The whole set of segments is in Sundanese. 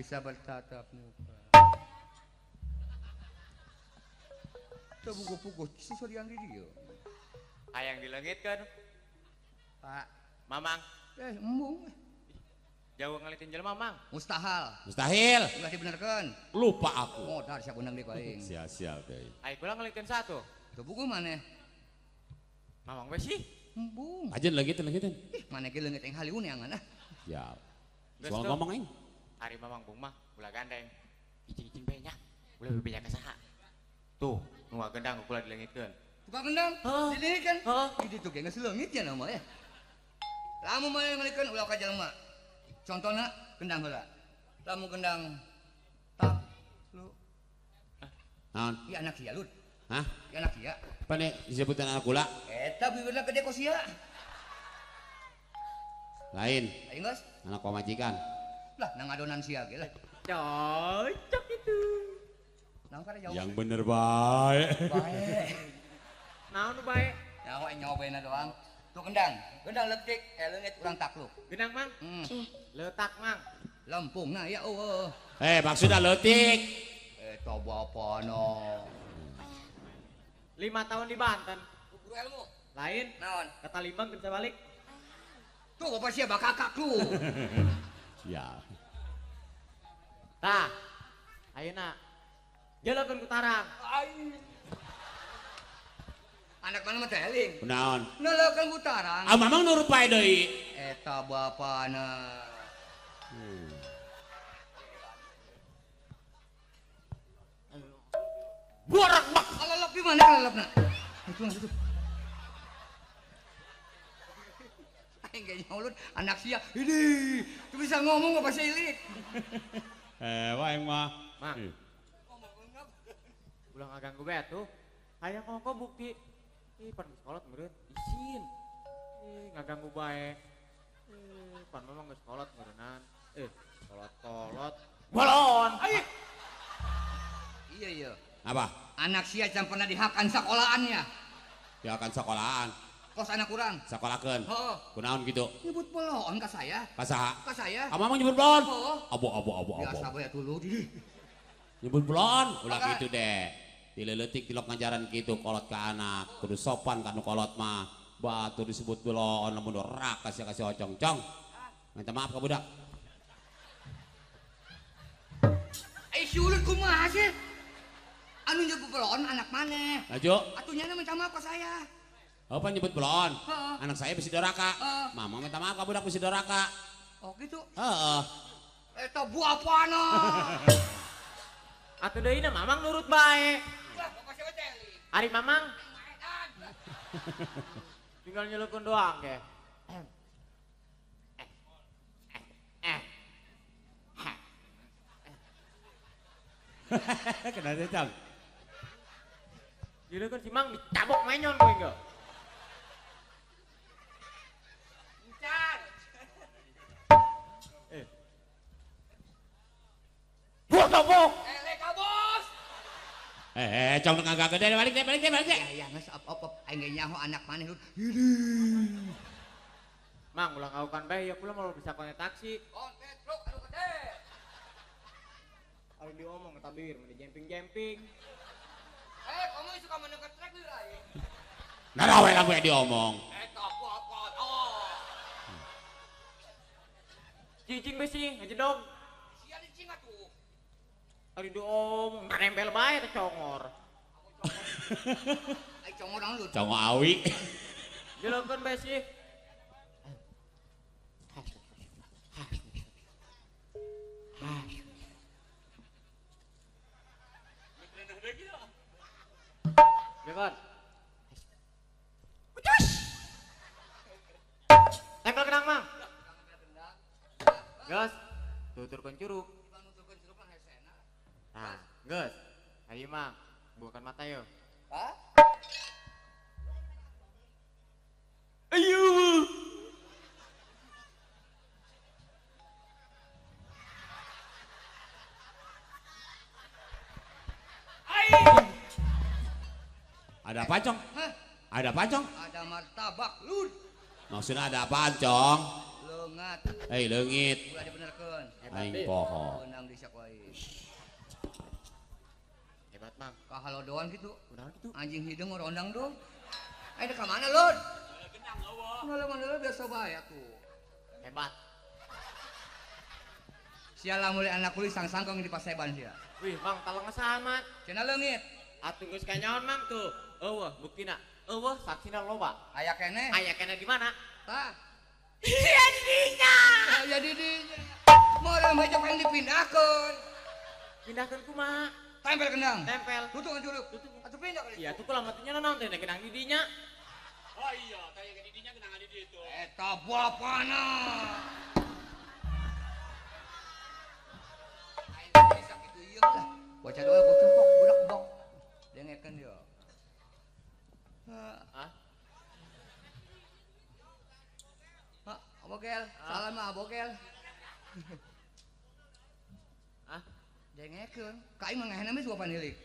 Bisa bertatap muka. Teu puguh-puguh susurian di dieu. Hayang dileungitkeun. Pak. Mamang. Embung. Jauh ngalitin jelema, Mang. Mustahil. Mustahil. Ulah dibenerkeun. Lupa aku. Modar sia undang deui ku aing. Sia-sia teh. Ai kula ngalitin satu. Teu puguh maneh. Mamang we sih. Embung. Ajeun leungiteun. Ih, maneh ge leungit aing haliun neangan ah. Siap. Soal ngomong aing. Ari Mamang bung mah ulah gandeng. Icing-icing bae nya. Ulah bebeja ka saha. Tuh, nu gendang kula dileungitkeun. Tukang gendang? Dileungitkeun? Heeh. Di ditu ge geus leungit ya nama ya. Lamun maneh ngaleungitkeun ulah ka jelema. Contohna gendang heula. Lamun gendang tak lu. Naon? Ieu anak sia lut. Hah? Ieu anak sia. Pane disebutan anak kula? Eta bibirna gede ku sia. Lain. Aing geus. Anak pamajikan. Lah, nang adonan sia ge lah. Cocok itu. Naon kada jauh. Yang bener bae. Bae. Naon nu bae? Nyawa aing nyobena doang. Tuh gendang, gendang leutik, leungit urang takluk. Gendang, Mang? Letak, Mang. Lempungna ya eueuh. Maksudna leutik. Eta bapana. 5 tahun di Banten. Guru ilmu. Lain. Naon? Kata limbang bisa balik. Tuh bapak sia bakakak lu. Ya. Tah. Ayeuna. Jelekeun ku tarang. Anak mana mah teling? Kunaon? Nelekeun ku tarang. Ah, mamang nurut bae deui. Eta bapana. Borak bak. Alalap di mana alalapna? Itu itu. Aing ge nyaulut anak sia. Ini, tuh bisa ngomong apa sia ilik. Wae mah. Mang. Ulah ngaganggu bae atuh. Hayang ngomong bukti. Ih, pan geus kolot meureun. Isin. Ih, ngaganggu bae. Ih, pan memang geus kolot meureunan. Kolot-kolot. Bolon. Iya, iya. Apa? Anak sia can pernah dihakan sekolahannya. Dihakan sekolahan. Kos anak kurang. Sekolakeun. Heeh. Kunaon gitu? Nyebut bolon ka saya. Ka saha? Ka saya. Ah, mamang nyebut bolon. Heeh. Abo abo abo abo. Biasa bae atuh lu. Nyebut bolon, ulah gitu deh. Dileletik tilok ngajaran gitu kolot ke anak, kudu sopan ka nu kolot mah. Batu disebut bolon lamun rak kasih-kasih ocong. Cong. Minta maaf ka budak. Ai si ulun kumaha sih? Anu nyebut bolon anak maneh. Laju. Atuh nyana minta maaf ka saya. Apa nyebut bolon? Anak saya bisi doraka. Mama minta maaf ka budak bisi doraka. Oh gitu? Heeh. Eta buapana. Atuh deui na mamang nurut bae. Ari mamang. Tinggal nyelukun doang ge. Kena cang. Nyelukun si Mang dicabok menyon kowe engke. Encan. Buat topok. Cong ngagak gede balik deh, balik deh, balik deh. Ya, ya, geus op-op aing ge nyaho anak maneh lu. Mang, ulah ngaukan bae ya kula mau bisa konten taksi. Konten truk anu gede. Ari diomong eta bir, meni jemping-jemping. Kamu suka mendekat truk deui aing. Nah, we lamun diomong. Eta apa-apa. Oh. Cicing besi ngejedog. Sia dicing atuh. Ari diomong nempel bae teh congor. Ai congor naon lu? Congor awi. Jelokeun bae sih. Jelokeun. Tempel kenang, Mang. Gas, tuturkeun curug. Nah, geus. Ayo Mang, bukakan mata yo. Hah? Ayo. Ada apa, Cong? Hah? Ada apa, Cong? Ada martabak, lur. Maksudnya ada apaan, Cong? Beungat. Eh leungit. Ulah dibenerkeun. Aing poho. Beunang di sia ku aing. Hebat Mang. Kahalodoan kitu. Kunaon kitu? Anjing hideung ngorondang dong. Aing ka mana, Lud? Gendang eueuh. Ngalah biasa bae atuh. Hebat. Sia lamun anak kulit sang-sangkong di paseban sia. Wih, Mang talenges amat. Cenah leungit. Atuh geus kanyaon Mang tuh. Eueuh buktina. Eueuh saksina loba. Aya keneh. Aya keneh di mana? Tah. Iya di dinya. Aya di dinya. Moal mah yang dipindahkeun. Pindahkeun kumaha? Tempel kendang. Tempel. Tutung curug. Atuh pindah kali. Iya, tuh kula matinya naon teh kendang di dinya. Oh iya, teh di dinya kendang di ditu. Eta bapana. Aing bisa kitu ieu lah. Baca doa kocok budak bok. Dengekeun dia. Hah? Hah, bokel. Salam mah bokel. Hah? Dengekeun. Ka aing mah ngahena mah suapan hilik.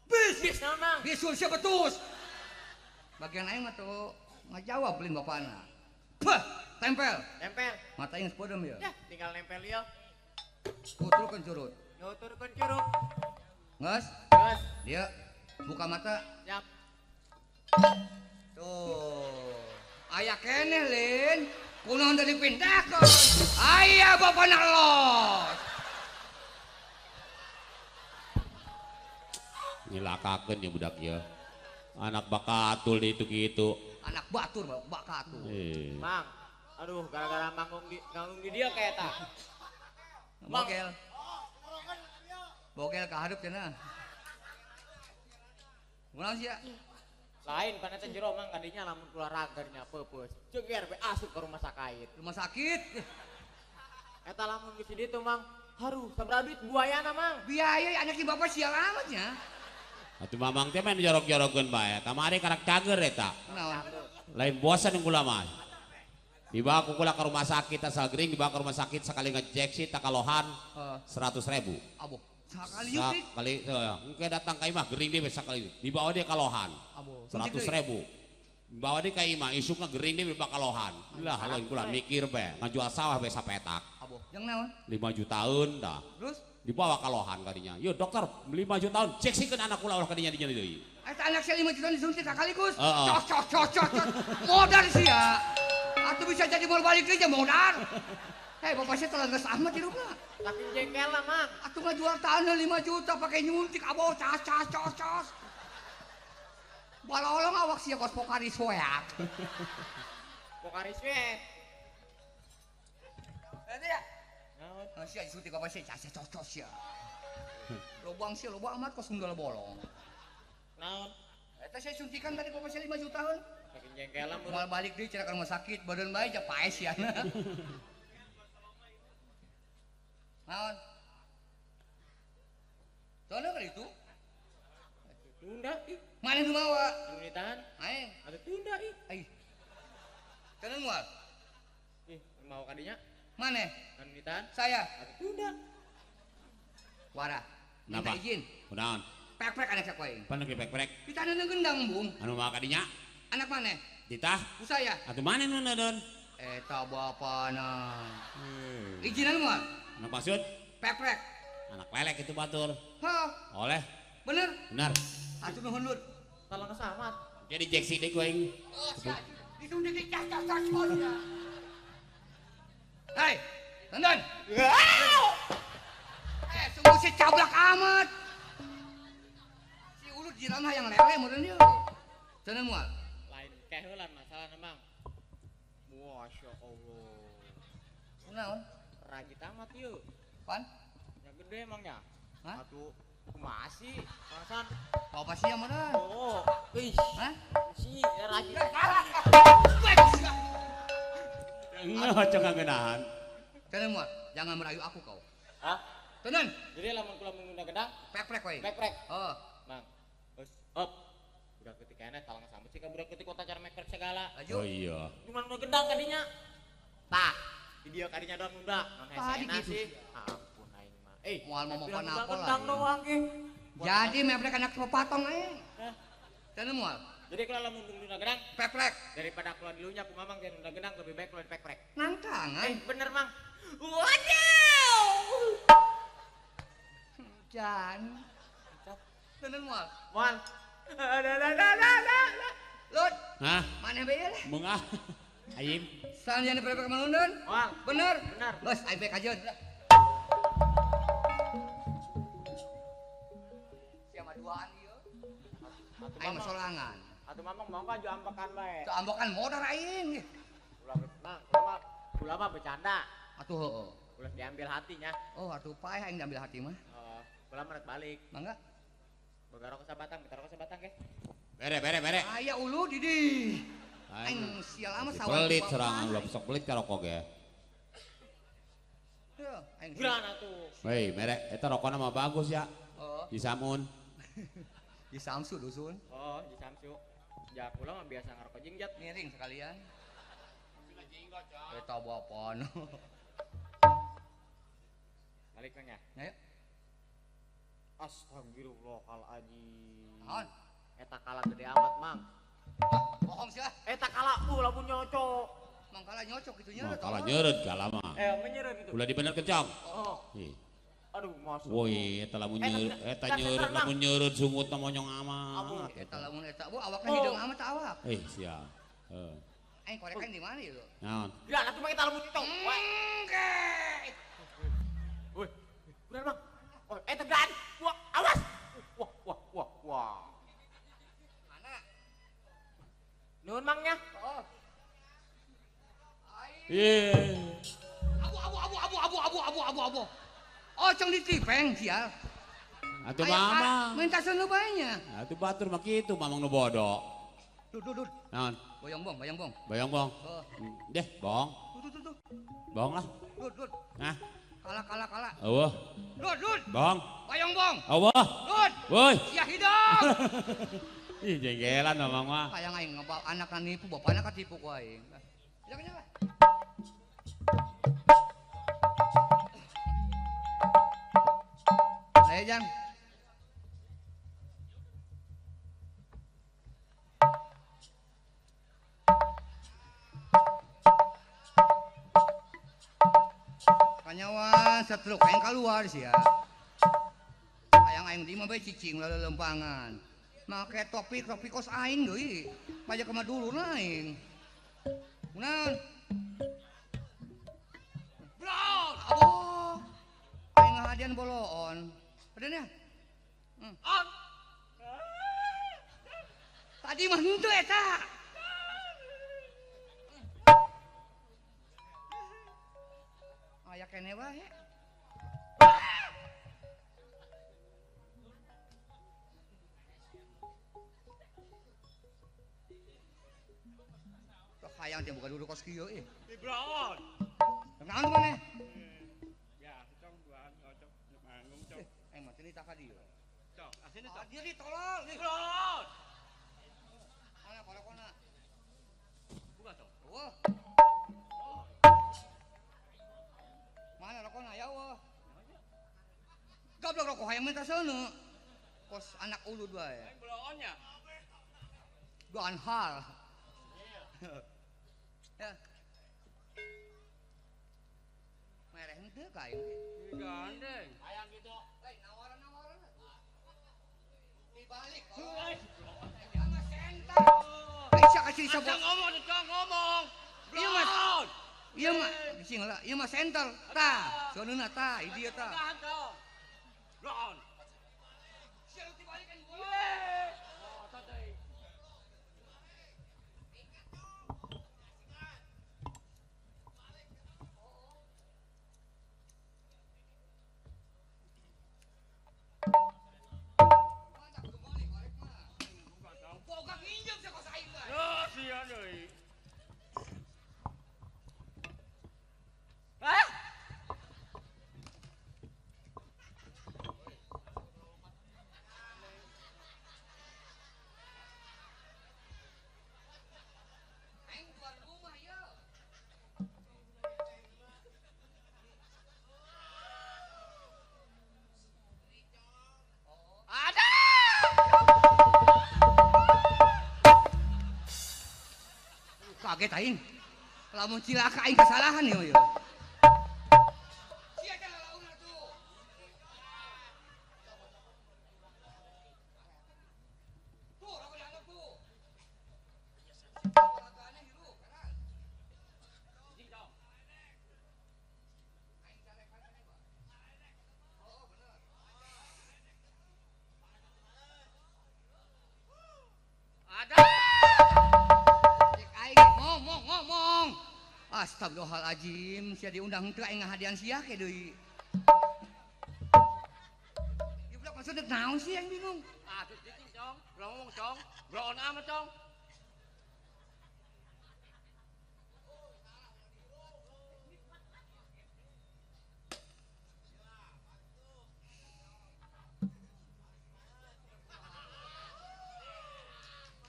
Bis, bis naon Mang? Bisul sia betus. Bagian aing mah tuh ngajawab lain bapana. Pah, tempel. Tempel. Mata aing geus podem ya. Yah, tinggal nempel ieu. Kuturkeun curut. Nuturkeun curug. Geus? Geus. Dia buka mata. Siap. Tuh. Aya keneh, Lin. Kunaon teh dipindahkeun? Aya bapana los. Nyelakakeun ya budak ieu. Anak bakatul itu gitu. Anak batur bakatul. Mang, aduh gara-gara manggung di dia kayak tak. Bokel. Bokel kahareup cenah. Kunaon sia? Lain pan eta jero Mang kadinya lamun kula ragernya peupeus. Ceger we asup ke rumah sakit. Rumah sakit. Eta lamun geus di ditu Mang, haruh sabaraha duit buayana Mang. Biaya anak ieu bapak sial amat nya. Atuh mamang teh main jorok-jorokeun bae. Kamari karak cager eta. Kunaon? Lain bosan kula mah. Dibawa ku kula ke rumah sakit asal gering dibawa ke rumah sakit sekali ngejeksi takalohan 100.000. Aboh. Sakali yuk. Sekali engke datang ka imah gering deui sakali. Dibawa dia kalohan. 100.000. Dibawa dia ka imah isukna gering deui dibawa kalohan. Lah lain kula mikir bae ngajual sawah bae sapetak. Aboh. Jeung naon? 5 jutaan dah. Terus dibawa kalohan kadinya. Yo dokter 5 jutaan jeksikeun anak kula ulah kadinya dinya deui. Eta anak sia 5 jutaan disuntik sakaligus. Cos cos cos cos. Modal sia. Atuh bisa jadi mau balik deui modal. Hei, bapak saya telah geus amat hidupna. Tapi jengkel lah, Mang. Atuh ngajual tanah 5 juta pakai nyuntik aboh cas cas cos cos. Balolong awak sia kos Pokari soeak. Pokari soeak. Eta ya. Naon? Sia disuntik bapak sia cas cos cos sia. Lobang sia loba amat kos sundal bolong. Naon? Eta sia suntikan tadi bapak sia 5 jutaan. Saking jengkel lah. Moal balik deui cenah ka rumah sakit, badan bae ja paes sia. Naon? Soalnya kali itu. Tunda ih. Mana nu mawa? Anu ditahan? Aing. Atuh tunda ih. Ai. Cenah moal? Ih, mau kadinya? Mana? Anu ditahan? Saya. Atuh tunda. Wara. Minta izin. Kunaon? Pek-pek anak saku aing. Pan pek-pek. Ditahan gendang, Bung. Anu mawa kadinya? Anak mana? Ditah? Ku saya. Atuh mana nu neudon? Eta bapana. Izinan moal? Anak maksud? Pek-pek. Anak lelek itu batur. Hah? Oleh. Bener? Bener. Atuh nuhun lur. Tolong amat. Jadi jeksi deh gue. Oh, sia. Disuntik cas cas cas cas. Hei, tonton. Eh, sungguh si cablak amat. Si ulut jiran yang lele meureun ieu. Cenah moal. Lain keheulan masalah Mang. Masya Allah. Kunaon? Rajit amat yuk. Pan? Ya gede emangnya. Hah? Atuh kumaha sih? Alasan? Apa sih yang mana? Oh, ih. Hah? Si rajit. Enggak, cok ngeunahan. Tenang muat, jangan merayu aku kau. Hah? Tenang. Jadi lamun kula mengundang gedang, prek-prek we. Prek-prek. Oh. Mang. Terus up. Budak ketik kene talang sambut sih ka budak ketik kota cara mekrek segala. Laju. Oh iya. Cuman nu gedang kadinya. Tah, di dia kadinya doang nunda. Non hesena sih. Ampun aing mah. Eh, moal mau apa gedang doang ge. Jadi meprek anak patong aing. Hah? Tenang mual. Jadi kalau lamun nunda gedang, peprek. Daripada keluar dilunya ku mamang ge nunda gedang lebih baik keluar peprek. Nangtangan. Bener, Mang. Waduh. Jan. Tenan moal. Moal. Lut. Hah? Maneh bae lah. Mengah. Ayim. Sanjana peprek manundun? Moal. Bener? Bener. Geus aing bae kajeun. Sia mah duaan ieu. Aing mah sorangan. Atuh mamang mau kan jo ambekan bae. Teu ambekan modar aing. Ulah Mang, ulah mah bercanda. Atuh heueuh. Ulah diambil hatinya. Oh, atuh paeh aing diambil hati mah. Oh, ulah mah rek balik. Mangga. Boga rokok sabatang, kita rokok sabatang ge. Bere, bere, bere. Aya ulu di. Aing sial amat sawah. Pelit serangan ulah sok pelit ka rokok ge. Heuh, aing. Geran atuh. Hei, mere eta rokona mah bagus ya. Oh. Di Samun. Di Samsu dusun. Oh, di Samsu. Ya kula mah biasa ngarokok jingjat. Miring sekalian. Eta bapana. Balik Kang ya. Ayo. Astagfirullahaladzim. Naon? Eta kala gede amat, Mang. Bohong sih ah. Eta kala lamun nyocok. Mang kala nyocok kitu nyeureut. Mang kala nyeureut kala mah. Menyeureut gitu. Ulah dibenerkeun, Cong. Oh. Ih. Aduh, masuk. Woi, eta lamun nyeureut, eta nyeureut lamun nyeureut sungutna monyong amat. Eta lamun eta bu awakna hideung amat awak. Eh, sia. Heeh. Aing korekan di mana ieu? Naon? Ya, atuh mah kita lamun nyocok. Woi. Bener, Bang. Oh, tegan. Wah, awas. Wah, wah, wah, wah. Mana? Nuhun Mangnya. Oh. Ye. Abu abu abu abu abu abu abu abu abu. Oh, cong ditipeng sial. Atuh mama. Minta seunu bae nya. Atuh batur mah kitu mamang nu bodoh. Dud dud dud. Naon? Boyong bong, boyong bong. Boyong bong. Oh. Deh, bohong. Dud dud dud. Bohong lah. Dud dud. Nah. Kalah kalah kalah. Eueuh. Dud dud. Bohong. Boyong bong. Eueuh. Dud. Woi. Sia hidung. Ih, jengkelan mamang mah. Hayang aing ngebawa anakna nipu, bapana katipu ku aing. Jangan jangan. Ayo Jang. Kanyawa setruk aing keluar sia. Hayang aing di mah bae cicing leuleumpangan. Make topi topi kos aing deui. Pajak ka dulurna aing. Kunaon? Brown, aboh. Aing ngahadian boloon. Padan ya? On. Tadi mah henteu eta. Aya keneh wae. Tok hayang teh buka dulu kos kieu euy. Brown. Naon maneh? Ya, cong duaan cocok manggung cong. Aing mah teu ka dieu. Cong, asine cong. Diri tolol. Brown. Mana korokona? Buka cong. Wah. Mana rokona ya wah. Goblok rokok hayang minta seuneu. Kos anak ulud wae. Aing boloonnya. Duaan hal. Ya. Mereh henteu ka aing. Gandeng. Hayang kitu. Lain nawaran-nawaran. Dibalik. Sama senter. Aisyah kasih Asa ngomong, cong ngomong. Iya mas. Iya mah, sing lah. Iya mah senter. Tah, seuneuna tah, ieu dia tah. Brown. Sia dibalik kan Oh, tadi. Boga nginjem sia kos aing mah. Ya, sia deui. Ah! Kaget aing. Lamun cilaka aing kesalahan ieu. Sia teh lalauna tuh. Tuh, rokok dianggap tuh. Olahragaan hirup, kanan. Aing carekan teh, Pak. Oh, bener. Ada. Cek aing ngomong. Astagfirullahaladzim, sia diundang teu aing ngahadian sia ke deui. Ieu budak maksud dek naon sih aing bingung. Ah, terus cicing, Cong. Belum ngomong, Cong. Bloon amat, Cong.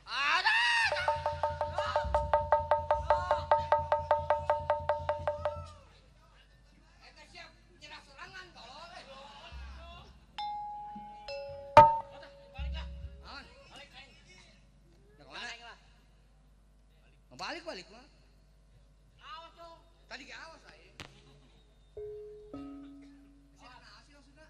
Ada. Eta sia nyerah sorangan tolol eh. Balik lah. Naon? Balik aing. Dah kemana? Aing lah. Balik-balik mah. Awas, Cong. Tadi ge awas aing. Sia naon sih maksudna?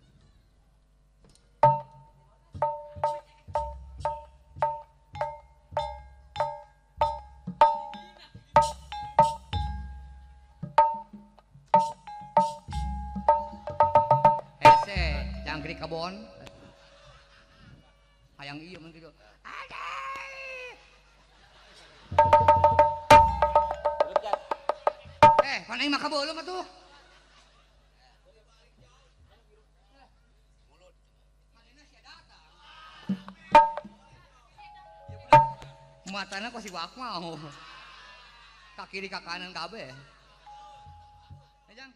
Hese, jangkrik kebon. Hayang ieu mun kitu. Ada. Eh, pan aing mah kabeulem atuh. Matana kok si wak mau. Ka kiri ka kanan kabeh. Eh, Jang.